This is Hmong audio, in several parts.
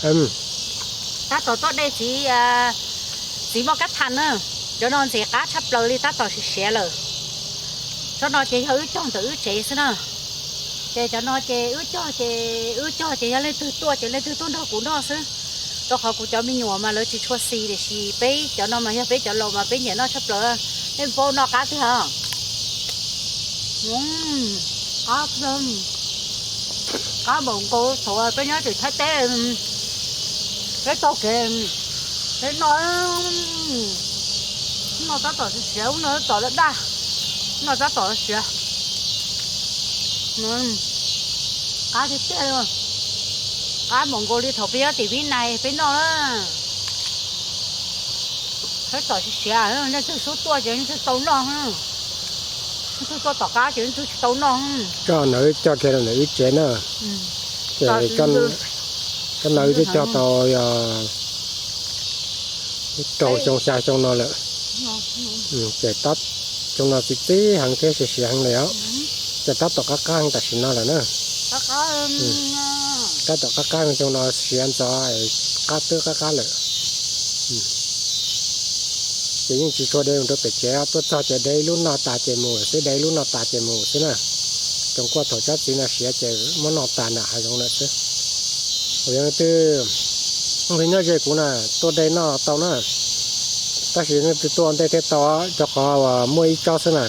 Tab tom tuaj de txiv, txiv moj kab thas na. Cov no ntxim qab tshaj plaws li, tab tom siav siav lawm. Tsob no ces yog wb cog ntawm wb tsev xwb na. Ces cov no ces wb cog ces, wb cog ces yog leej twg tuaj ces leej twg tuaj nrog kuv noj xwb. Rau qhov kuv cov me nyuam mas lawv tsis tshua xis, tiam sis peb cov no mas yog peb cov laus mas peb nyiam noj tshaj plaws. Nej paub noj qab tiag os. Qab, qab npaum nkaus thaum peb nyob tim Thaib teb, peb taug kev, peb noj, noj tab tom siav, noj tab tom daj, noj tab tom siav. Qab tiag tiag li, qab npaum nkaus li thaum peb nyob tim Vib Nais peb noj na. Tab tom siav siav, leej twg xub tuaj ces leej twg tau noj, leej twg tuaj tom qab ces leej twg tsis tau noj. Tsob no wb cog kiag rau ntawm wb tsev na. Ces tsob no wb twb cog tau yog rau xyoo xya xyoo no lawm. Ces tab, xyoo no txi txiv heev thiab siav siav heev li os. Ces tab tom qab qab heev tam sim no lawm na. Tab tom qab qab xyoo no siav ntxov, qab twb qab qab lawm. Ces yeej tsis tshua de mus rau pem tsev, tuaj txog ces de ib lub noj tas ces mus xwb, de ib lub noj tas ces mus xwb na. Ces kuj thaum tsob txiv no siav ces muab noj tas nram hav zoov lawm xwb. Yog leej twg, leej twg nyob ze kuv na, tuaj de noj tau na. Tab sis leej twg tuaj ntej thiaj tau, rau qhov uas muaj ib tsob xwb na.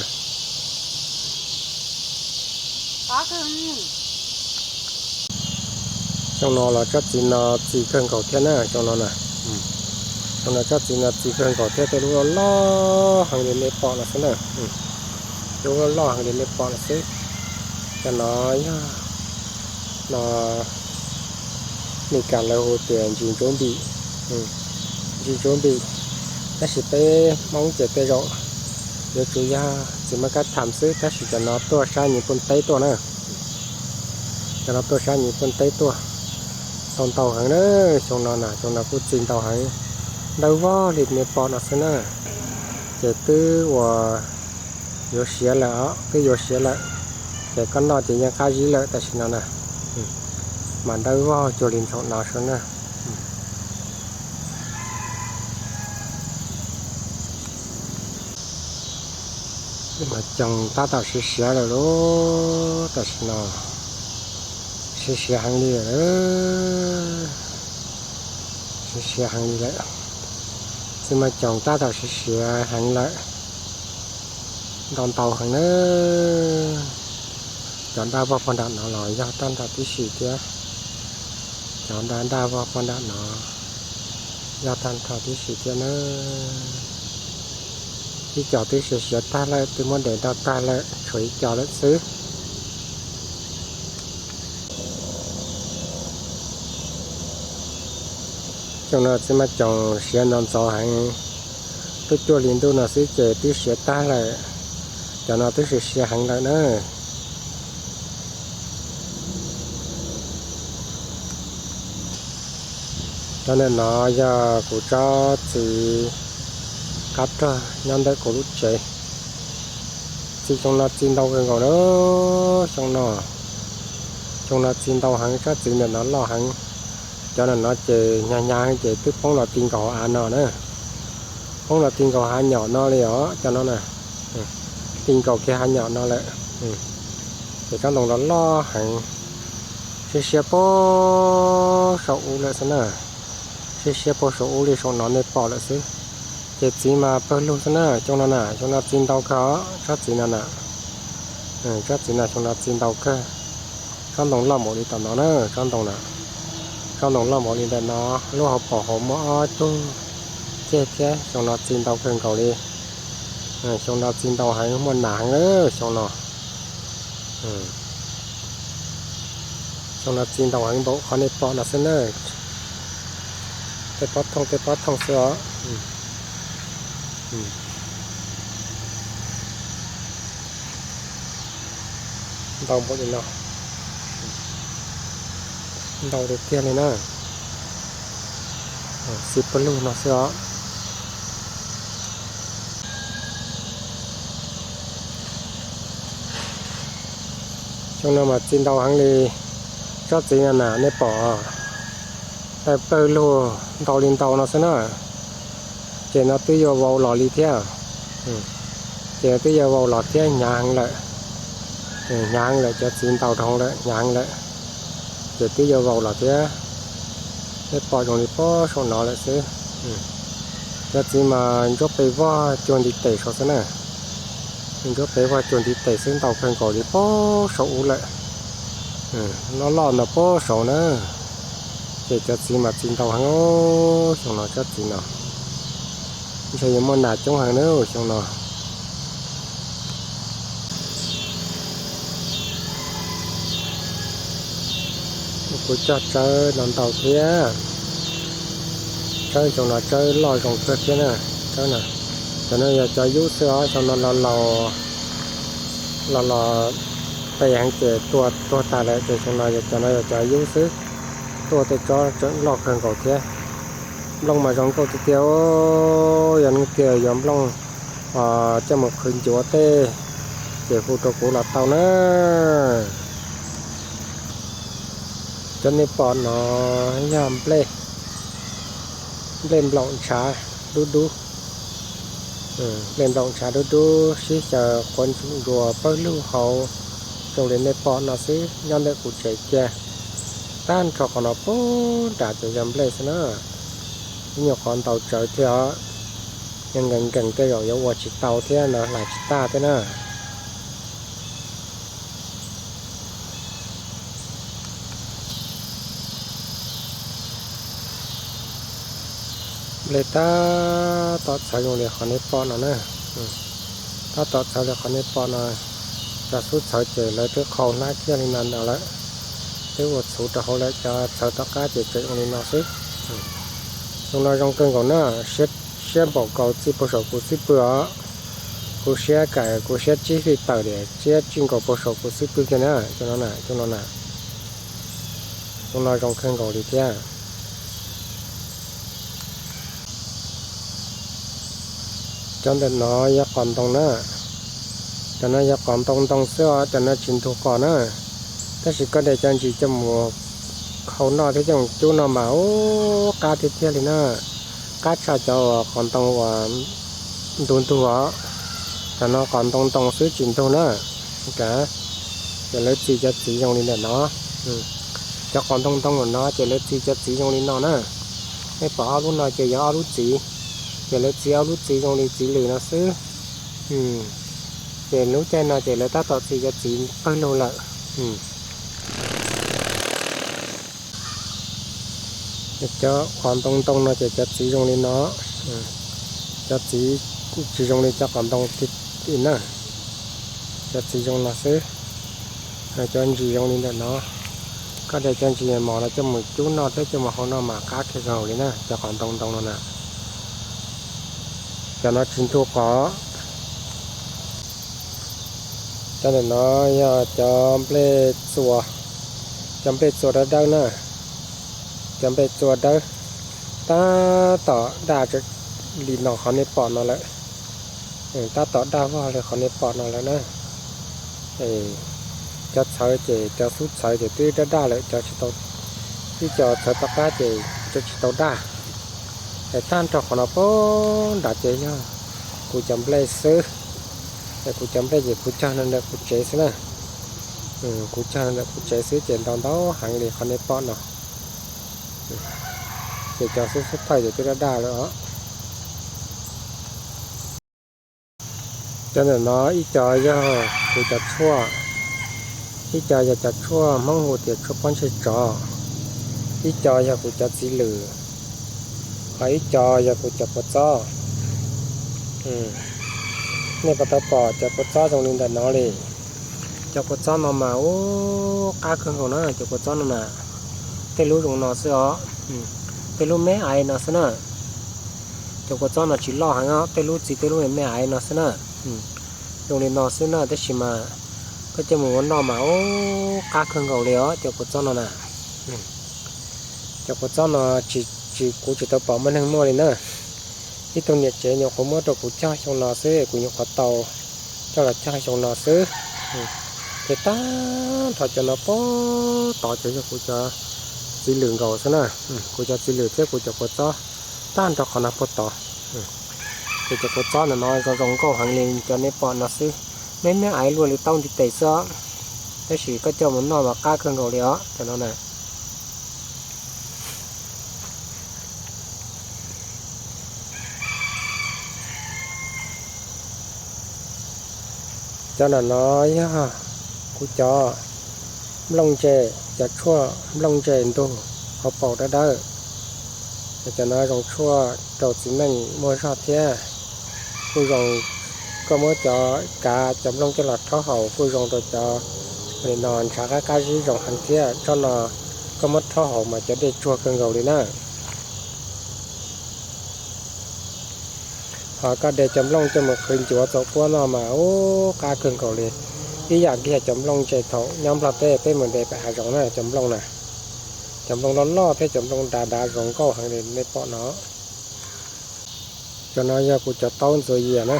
Xyoo no los tsob txiv no txi kawg nkaus thiab na, xyoo no na. Xyoo no tsob txiv no txi kawg nkaus thiab, tej lub loj loj heev li nej pom no xwb na. Tej lub loj loj heev li nej pom no xwb. Cov no yog no Mes Kas lawv hu tias ntsis ntsuab npim, ntsis ntsuab npim. Tab sis peb Hmoob ces tej zaum yuav tsum yog txiv maj kab tham xwb, tab sis cov no tuaj sab nyuv pooj teb tuaj na. Cov no tuaj sab nyuv pooj teb tuaj, tau ntau heev na. Xyoo no na, xyoo no kuj txi ntau heev, dawb vog li nej pom no xwb na. Ces twb uas yuav siav lawm os, twb yuav siav lawm. Ces koj noj ces yeej qab zib lawm tam sim no na. Mas dawb vog cuag li ntsaum no xwb na. Mas coos tab tom siav siav lawm lauj, tam sim no siav siav heev li lawm. Siav siav heev li lawm. Txiv maj coos tab tom siav siav heev lawm, ntau ntau heev na. Cov daj vog puag nram no los yog tag nrho tib si thiab. Cov daj daj vog puag nram no yog tag nrho tib si thiab na. Ib co twb siav siav tag lawm, twb muab de noj tag lawm, tshuav ib co lawm xwb. Xyoo no txiv maj coos siav ntxov ntxov heev, twb cuaj hli ntuj no xwb ces twb siav tag lawm. Cov no twb siav siav heev lawm na. Cov ntawm no yog kuv tsob txiv qab rog nyob ntawm kuv lub tsev. Txiv xyoo no txi ntau kawg nkaus na. Xyoo no, xyoo no txi ntau heev, tsob txiv ntawm no loj heev. Cov ntawm no ces hnyav hnyav heev ces twb poob los ti nkaus av no na. Poob los ti nkaus hav nyom no li os cov no na. Ti nkaus kiag hav nyom no lawm. Ces tsob ntoo los loj heev, siav siav puag saum ub lawm xwb na. Siav siav puag saum ub li saum no nej pom lawm xwb. Ces txiv mas pawg lug xwb na, xyoo no na, xyoo no txi ntau kawg os, tsob txiv no na. Tsob txiv no xyoo no txi ntau kawg. Tsob ntoo loj npaum li tom no na, tsob ntoo na. Tsob ntoo loj npaum li ntawm no, lub hauv paus hauv muaj ob tug ceg thiab, xyoo no txi ntau kawg nkaus li. Xyoo no txi ntau heev, muaj nas heev lawm xyoo no. Xyoo no txi ntau heev npaum qhov nej pom no xwb na. Tej pob thooj tej pob thooj xwb os. Ntau npaum li no, ntau tiag tiag li na. Xi pawg lug no xwb os. Xyoo no mas txi ntau heev li. Tsob txiv no na nej pom, Tawg plawg lug ntau li ntau no xwb na. Ces no twb yuav vau los li thiab. Ces no twb yuav vau los thiab, hnyav heev lawm. Hnyav heev lawm, cov txiv ntau dhau lawm, hnyav heev lawm. Ces twb yuav vau los thiab. Peb pom zoo li pob saum no lawm xwb. Cov txiv mas ntsuab pes vog cuag ntiv tes saud xwb na. Ntsuab pes vog cuag ntiv tes xwb, ntau kawg nkaus li pob saum ub lawm. Loj loj ntau pob saud na. Ces cov txiv mas txiv ntau heev, xyoo no tsob txiv no ntshe yuav muaj nas coob heev na xyoo no. Kuv cog tsawb no ntau thiab. Tsawb xyoo no tsawb loj zoo kawg thiab na. Tsawb no, cov no yog cov yub xwb os, xyoo no los los los los pes heev ces tuag tuag tag lawm, ces xyoo no yog cov no yog cov yub xwb. Tuaj tej tsob tseem loj kawg nkaus thiab. Nplooj mas zoo nkauj tiag tiag, yog hnub twg yuav nplooj coj mus qhwv ncuav tej ces hu rau kuv los tau na. Cov nej pom no yog nplej, nplej nplaum ntshav dub dub. Nplej nplaum ntshav dub dub sib xyaw quav ntsuas pawg lug hauv zoo li nej pom no xwb, nyob ntawm kuv tsev kiag. Tag nrho qhov no puag nram ces yog nplej xwb na. Ib nyuag qhov ntau tsawv thiab os, nkees nkees tej zaum yuav ua tsis tau thiab no, hlais tsis tag thiab na. Nplej tab tom txhawv zoo li qhov nej pom no na. Tab tom txhawv li qhov nej pom no. Cov xub txhawv ces lawv twb qhau hlab kiag li no ntawd lawm, twb ua txhuv rau hauv lawm, cov txhawv tom qab ces tseem zoo li no xwb. Zoo no zoo kawg nkaus na, siab npaum nkaus txij puag saum kuv xub pwg os. Kuv siab kam kuv siab tsib fij tawm tias siab txij nkaus puag saum kuv xub pwg kiag na, cov no na, cov no na. Zoo no zoo kawg nkaus li thiab. Cov ntawm no yog qos ntoo na. Cov no yog qos ntoo ntoo xwb os, cov no tsis ntug qos na. Tab sis koj de cov ntsis coj mus khau noj thiab coj mus cub noj mas ub qab tiag tiag li na. Qab tshaj cov uas qos ntoo uas ntug ntug os. Cov no qos ntoo ntoo xwb tsis ntug na. Ces lawv txi cov txiv zoo li ntawm no. Cov qos ntoo ntoo ntawm no ces lawv txi cov txiv zoo li no na. Nej pom ob lub no ces yog ob lub txiv, ces lawv txi ob lub txiv zoo li txiv lws no xwb. Ces lub caij no ces lawv tab tom txi cov txiv pawg lug lawm. Cov qos ntoo ntoo no ces cov txiv zoo li no. Cov txiv tsis zoo li cov qos ntoo ti na. Cov txiv zoo no xwb. Cov ntsis zoo li ntawm no. Koj de cov ntsis mos no coj mus cub noj thiab coj mus hau noj mas qab kiag zoo li na, cov qos ntoo ntoo no na. Cov no tsis ntug qos. Cov ntawm no yog cov nplej txua, cov nplej txua dawb dawb na. Cov nplej txua dawb tab tom daj li no qhov nej pom no lawm. Tab tom daj vog li qhov nej pom no lawm na. Cov txhawv ces cov xub txhawv ces twb daj daj lawm, cov tsis tau, ib co txhawv tom qab ces cov tsis tau daj. Es tag nrho qhov no puag nram ces yog kuv cov nplej xwb. Es kuv cov nplej ces kuv cog no ntawm kuv tsev xwb na. Kuv cog no ntawm kuv tsev xwb ces ntau ntau heev li qhov nej pom no. Ces cov xub xub thawj ces twb daj daj lawm os. Cov ntawm no ib co yog kuv cov tshuaj, ib co yog cov tshuaj Hmoob hu tias tshuaj pob ntseg tsov, ib co yog kuv cov txiv lws, ho ib co yog kuv cov kua txob. Nej puas tau pom cov kua txob zoo li ntawm no li? Cov kua txob no mas ub qab kawg nkaus na, cov kua txob no na. Tej lub zoo no xwb os, tej lub me aiv no xwb na. Cov kua txob no tsis loj heev os, tej lub txiv tej lub me me aiv no xwb na. Zoo li no xwb na, tab sis mas koj coj mus ua noj mas ub qab kawg nkaus li os cov kua txob no na. Cov kua txob no tsis, kuv tsis tau pom muaj neeg muaj li na. Ib tug niam tsev nyuam qhuav muab rau kuv cog xyoo no xwb, kuv nyuam qhuav tau coj los cog xyoo no xwb. Ces tag nrho cov no puag tod ces yog kuv cov Txiv lwm nkaus xwb na. Kuv cov txiv lwm thiab kuv cov kua txob tag nrho qhov no puag tod. Kuv cov kua txob ntawm no zoo zoo nkauj heev li cov nej pom no xwb. Neb neb aiv luaj li taub ntiv tes xwb os, tab sis koj coj mus noj mas qab kawg nkaus li os cov no na. Cov no no yog kuv cov nplooj ntse, cov tshuaj nplooj ntse ntug hauv paus dawb dawb. Cov no zoo tshuaj rau txiv neej muaj zog thiab. Kuj zoo, koj muab cov kav cov nplooj coj los rhaub haus kuj zoo rau cov li no ntshav qab qab zib zoo heev thiab. Tsob no koj muab rhaub haus mas cov dej tsuag kawg nkaus li na. Ho koj de cov nplooj coj mus qhwv ncuav txaus puab noj mas ub qab kawg nkaus li. Ib yam kiag cov nplooj ntse thaum nyob Nplog teb peb mus de pem hav zoov na, cov nplooj na, cov nplooj loj loj thiab cov nplooj dav dav zoo nkauj heev li nej pom no. Cov no yog kuv cov taub ntxuav yias na,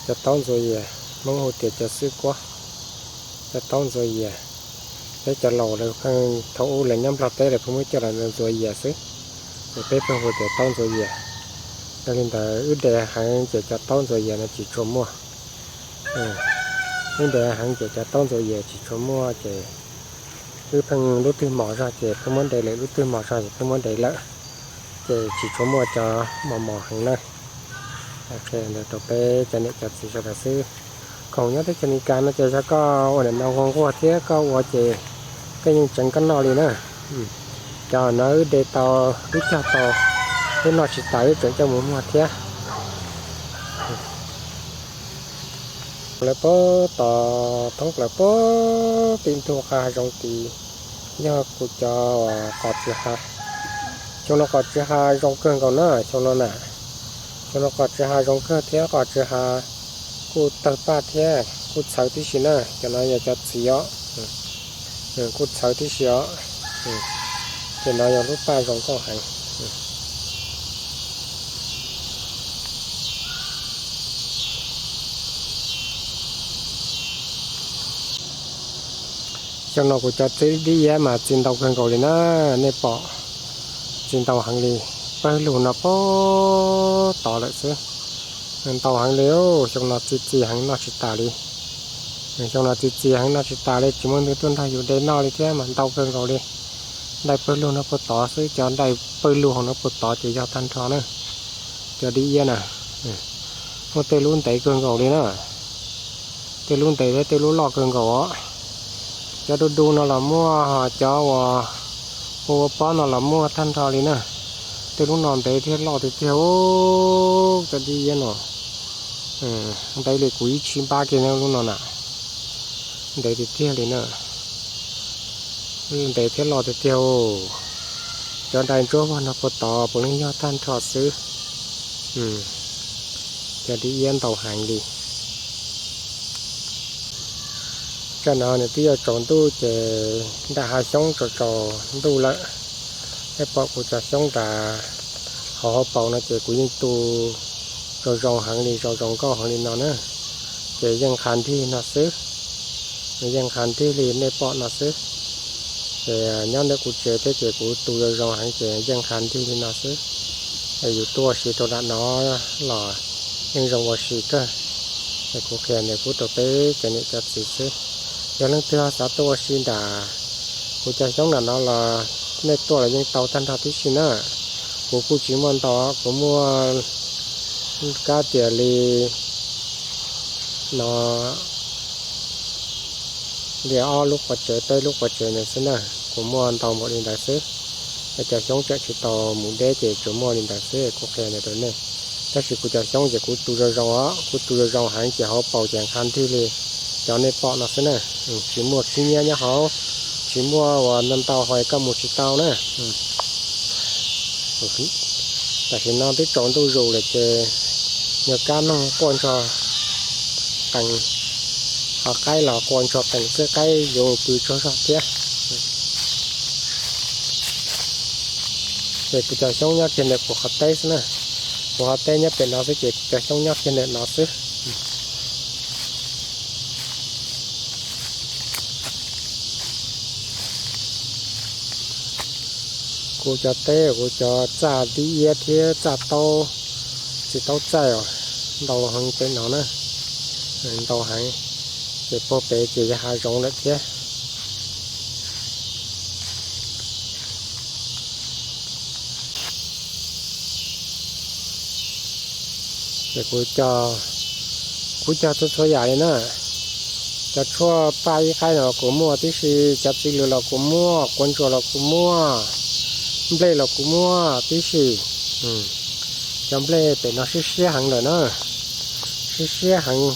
cov taub ntxuav yias, Hmoob hu tias cov xwb kuab, cov taub ntxuav yias. Peb cov laus lawv pheej, thaum ub lawv nyob Nplog teb lawv pheej muab coj los ntxuav yias xwb, es peb pheej hu tias taub ntxuav yias. Yog li ntawd wb de heev ces cov taub ntxuav yias no tsis tshua muaj. Wb de heev ces cov taub ntxuav yias tsis tshua muaj ces wb pheej lub twg mos zog ces pheej muab de lawm, lub twg mos zog ces pheej muab de lawm, ces tsis tshua muaj cov mos mos heev na. Qhia ntawd rau peb cov niam cov txiv sawv daws xwb. Khoom nyob teb chaws Amelikas no ces yog koj ua nim no nquag nquag thiab koj ua ces koj yeej tseev koj noj li na. Cov no wb de tau, wb cog tau, wb noj tsis tas wb tseem coj mus muag thiab. Lawv puag tom thoob plaws puag tim ntug qab hav zoov tid yog kuv cov qos txiv hav. Xyoo no qos txiv hav zoo kawg nkaus na, xyoo no na. Xyoo no qos txiv hav zoo kawg thiab qos txiv hav kuj tawg paj thiab kuj txhawv tib si na. Cov no yog cov txiv os, kuj txhawv tib si os. Ces no yog lub paj zoo nkauj heev. Xyoo no kuv cov txiv dib iab mas txi ntau kawg nkaus li na, nej pom, txi ntau heev li, pawg lug no puag tod lawm xwb. Ntau heev li, xyoo no txi txi heev noj tsis tas li. Xyoo no txi txi heev noj tsis tas li, tsis muaj neeg tuaj nrog yus de noj li thiab mas ntau kawg nkaus li. Nraim pawg lug no puag tod xwb, cov nraim pawg lug hauv no puag tod ces yog tag nrho na. Cov dib iab na, muaj tej lub ntev kawg nkaus li na. Tej lub ntev thiab tej lub loj kawg nkaus os. Cov du du no los muaj, cov uas ua ua pob no los muaj tag nrho li na. Tej lub no ntev thiab loj tiag tiag, cov dib iab no. Ntev li kuv ib tshib npab kiag lub no na. Ntev tiag tiag li na. Ntev thiab loj tiag tiag. Cov nraim ntsuab vog no puag tod puav leej yog tag nrho xwb. Cov dib iab ntau heev li. Tsam no nws twb yuav tsaus ntuj ces nram hav xyoob tsaus tsaus ntuj lawm. Peb pom kuv cov xyoob nram hauv hauv paus no ces kuv yeej tu zoo zoo heev li, zoo zoo nkauj heev li no na. Ces yeej qha nrig no xwb. Nws yeej qha nrig li nej pom no xwb. Ces nyob ntawm kuv tsev thiab ces kuv tu zoo zoo heev ces yeej qha nrig li no xwb. Yus tuaj ua si rau nram no los yeej zoo ua si kawg. Es kuv qhia ntawm kuv rau peb cov niam cov txiv xwb. Yog leej twg xav tuaj ua si nram kuv cov xyoob nram no los nej tuaj los yeej tau tag nrho tib si na. Kuv kuj tsis muaj ntau, kuv muaj kab tias li no li ob lub quav tsev peb lub quav tsev ntawd xwb na. Kuv muaj ntau npaum li ntawd xwb. Cov xyoob tseem tsis tau mus deb ces tsuas muaj li ntawd xwb, kuv qhia ntawd rau nej. Tab sis kuv cov xyoob ces kuv tu zoo zoo os, kuv tu zoo zoo heev ces hauv paus ces qha nrig li cov nej pom no xwb na. Tsis muaj khib nyiab nyob hauv, tsis muaj uas ntau ntau ho koj mus tsis tau na. Tam sim no twb tsaus ntuj zus lawm ces nyuag kab noog quaj ntsog qees, ho qaib los quaj ntsog qees xwb, qaib yuav pw tsaug zog thiab. Ces kuv cov xyoob nyob kiag ntawm kuv qhov teb xwb na. Kuv qhov teb nyob pem no xwb ces kuv cov xyoob nyob kiag ntawm no xwb. Kuv cov teb, kuv cov txaj dib iab thiab txaj taub, txiv taub txaij os, ntau heev pem no na, ntau heev. Ces puag pem ces yog hav zoov lawm thiab. Ces kuv, kuv cog txhua txhua yam li na. Cov tshuaj paj ib qaib no kuv muaj tib si, cov txiv lws los kuv muaj, quav ntsuas los kuv muaj, nplej los kuv muaj tib si. Cov nplej pem no siab siab heev lawm na, siab siab heev,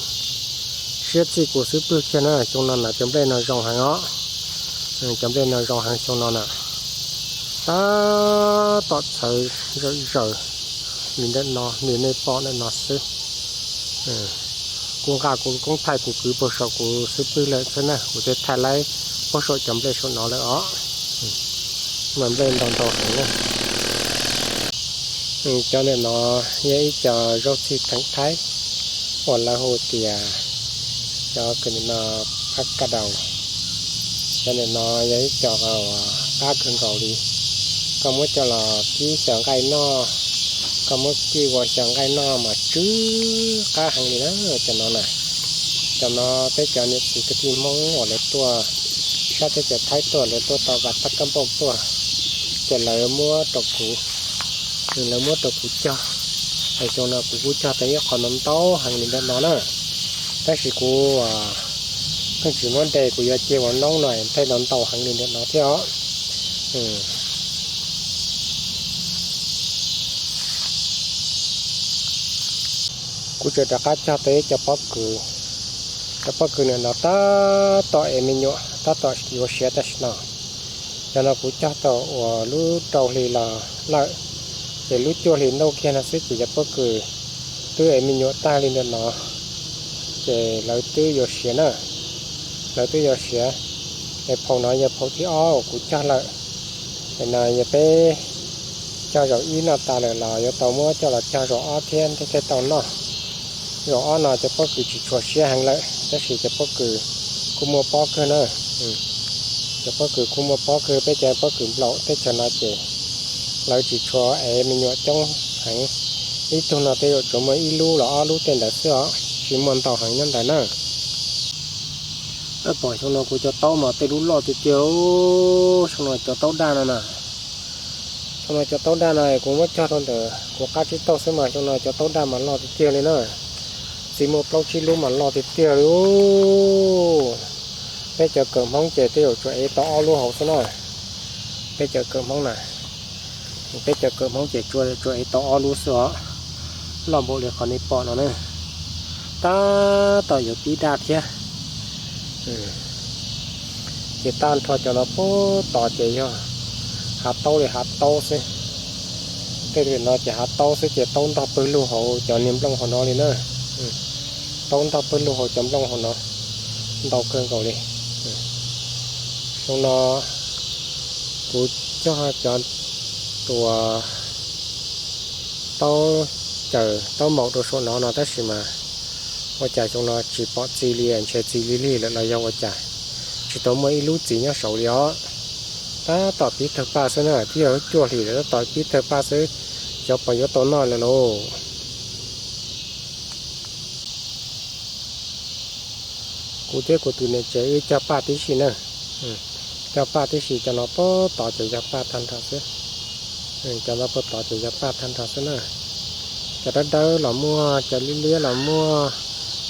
siab txij kuv xub pwg kiag na. Xyoo no na cov nplej no zoo heev os, cov nplej no zoo heev xyoo no na. Tab tom txhawv zawm zaws li ntawm no, li nej pom ntawm no xwb. Kuv nqa kuv koob thaij kuv kwv puag saum kuv xub pwg lawm xwb na, kuv thiaj thaij laib puag saum cov nplej saum no lawm os. Mas nplej ntau ntau heev na. Cov ntawm no yog ib co zaub txhij theem Thaib uas lawv hu tias cov kws no qab kaj daus. Cov ntawm no yog ib co qab kawg nkaus li. Koj muab coj los kib xyaw nqaij noj, koj muab kib ua xyaw nqaij noj mas tsw qab heev li na. Cov no na, cov no peb cov niam txiv kwv tij Hmoob uas lawv tuaj sab teb chaws Thaib tuaj, lawv tuaj tau vaj tag kab npauj tuaj, ces lawv muab rau kuv, lawv muab rau kuv cog. Es xyoo no kuv kuj cog tau ib qho no ntau heev li ntawm no na. Tab sis kuv pheej tsis muab de, kuv yuav cia ua noob no thiaj li ntau heev li ntawm no thiab os. Kuv tseem rov qab cog tau ib co pob kws. Cov pob kws ntawm no tab tom ev me nyuam, tab tom yuav siav tam sim no. Cov no kuv cog tau uas lub rau hli los lawm, ces lub cuaj hli ntuj kiag no xwb ces cov pob kws twb ev me nyuam tag li ntawm no, ces lawv twb yuav siav na, lawv twb yuav siav. Es phaum no yog phaum thib ob uas kuv cog lawm. Es no yog peb cog zaum ib noj tas lawm los yuav tau muab coj los cog zaum ob thiab thiaj tau noj. Zaum ob no cov pob kws tsis tshua siab heev lawm, tab sis cov pob kws kuj muaj pob kawg na. Cov pob kws kuj muaj pob kawg, peb cov pob kws nplaum teb chaws no ces lawv tsis tshua ev me nyuam coob heev. Ib tug no tej zaum tsuas muaj ib lub los ob lub tej ntawd xwb os, tsis muaj ntau heev nyob ntawd na. Pom xyoo no kuv cov taub mas tej lub loj tiag tiag. Xyoo no cov taub daj no na, xyoo no cov taub daj no kuv muab cog rau ntawm kuv qab tsib taug xwb mas xyoo no cov taub daj mas loj tiag tiag li na. Txiv muaj plaub tsib lub mas loj tiag tiag li. Peb cov kawm Hmoob ces tej zaum tsuas ev tau ob lub hauv xwb na. Peb cov kawm Hmoob na, peb cov kawm Hmoob ces tsuas, tsuas ev tau ob lub xwb os. Loj npaum li qhov nej pom no na. Tab tom yuav pib daj thiab. Ces tag nrho cov no puag tod ces yog hav taub li hav taub xwb. Tej no ces hav taub xwb ces taub ntog pawg lug hauv cov niag nplooj hauv no li na. Taub ntog pawg lug hauv cov nplooj hauv no ntau kawg nkaus li. Xyoo no kuv cog cov tua taub caws taub maum rau saum no no tab sis mas ua cas xyoo no tsis pom txi li, ntshe txi lig lig lawm los yog ua cas, tsis tau muaj ib lub txiv nyob saud li os. Tab tom pib tawg paj xwb na, twb yog cuaj hlis lawm tab tom pib tawg paj xwb, xyov puas yuav tau noj lawm lauj. Kuv thiab kuv tus niam tsev wb cog paj tib si na. Cog paj tib si, cov no puag tod ces yog paj tag nrho xwb. Cov no puag tod ces yog paj tag nrho xwb na. Cov dawb dawb los muaj, cov liab liab los muaj,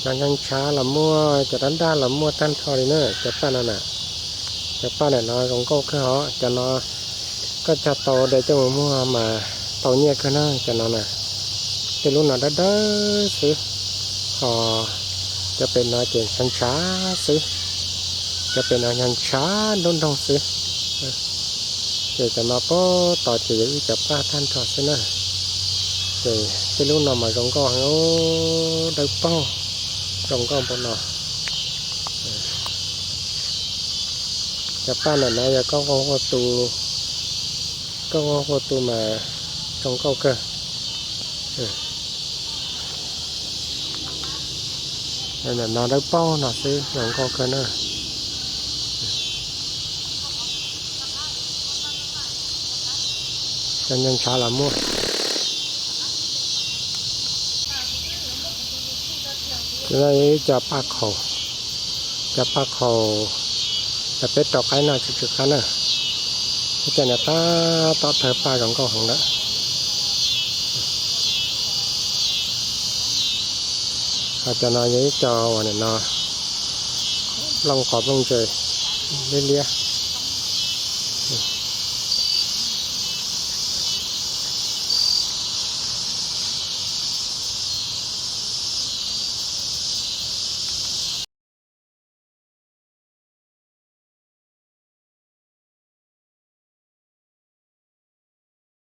cov ntshav ntshav los muaj, cov daj daj los muaj tag nrho li na. Cov paj no na, cov paj ntawm no zoo nkauj kawg hos. Cov no koj cog tau de coj mus muag mas tau nyiaj kawg na cov no na. Tej lub no dawb dawb xwb, ho cov pem no ces ntshav ntshav xwb, cov pem no ntshav ntshav nroog nroog xwb. Ces cov no puag tod ces yog wb cov paj tag nrho xwb na. Ces tej lub no mas zoo nkauj heev, dawb paug, zoo nkauj npaum no. Cov paj ntawm no yog koj nqua hu tu, koj nqua hu tu mas zoo nkauj kawg. Ntawm no dawb paug no xwb zoo nkauj kawg na. Cov ntshav los muaj. Cov no yog ib co paj khaum, cov paj khaum uas peb rau qaib noj tsw tsw qab na. Ib co niam tab tom thawb paj zoo nkauj heev lawm. Ho cov no yog ib co uas nim no nplooj qos nplooj ntses liab liab.